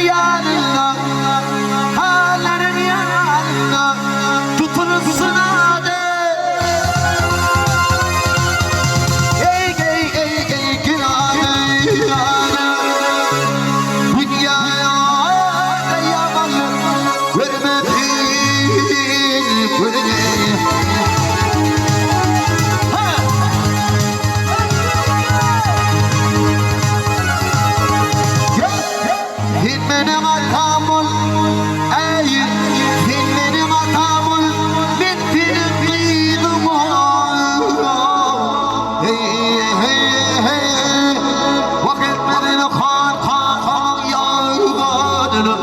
ýanynda, Hanlaryň ýanynda tutulsyn ady. Eý, eý, eý, eý, Günaly, Dünýäde ýaman görmesin gününi. Sen meniň atam bol, eý, sen meniň atam bol, men seniň gyzyň bol. Heý, heý, heý, wah etmedin han kakamyň ýanyny,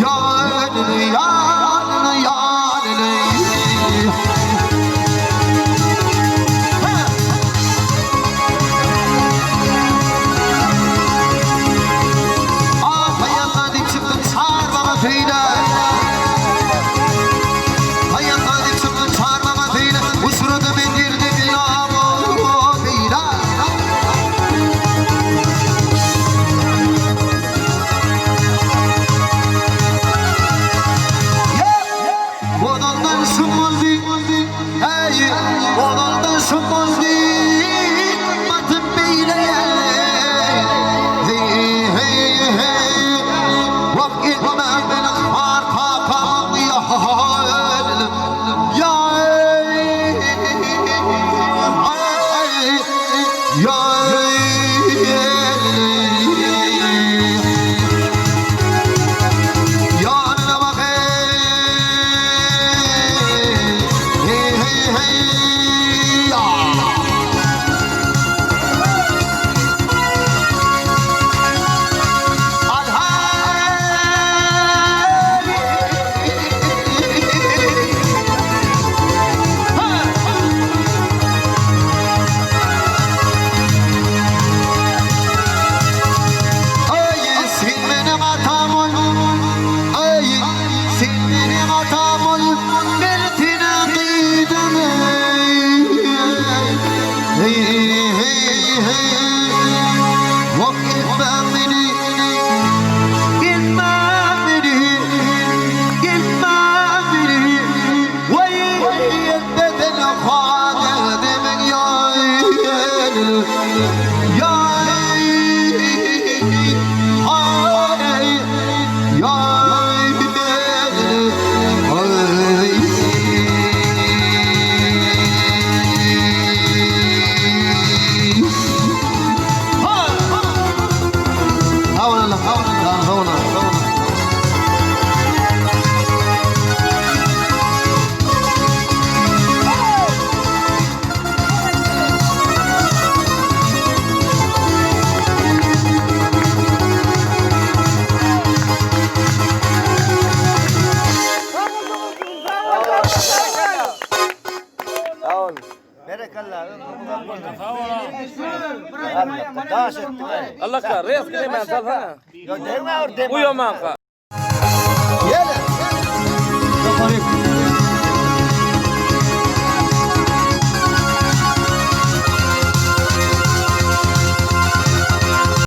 ýanyny, ýanyny, ýanyny. Haýalda dik çykdym çarbaga söýle. Haýalda dik çykdym çarbaga söýle. Uçurdy men ýerde binamo beýle. Ozaldan şum boldy, eý, ozaldan şum boldy, batyp beýle, heý, heý, heý, wah etme meni har kakamyň ýaly, ýaý, ýaý, Ýanyna bak eý, heý, heý, heý, ýa. Al Eý, sen meniň atam ol, Eý, sen meniň atam ol, Men seniň gyzym eý, Heý, heý, heý, Wah etme meni, etme meni, etme meni, Waý, etmesene hadydyň Allah res demän salsana. Uýamanka. Ýene.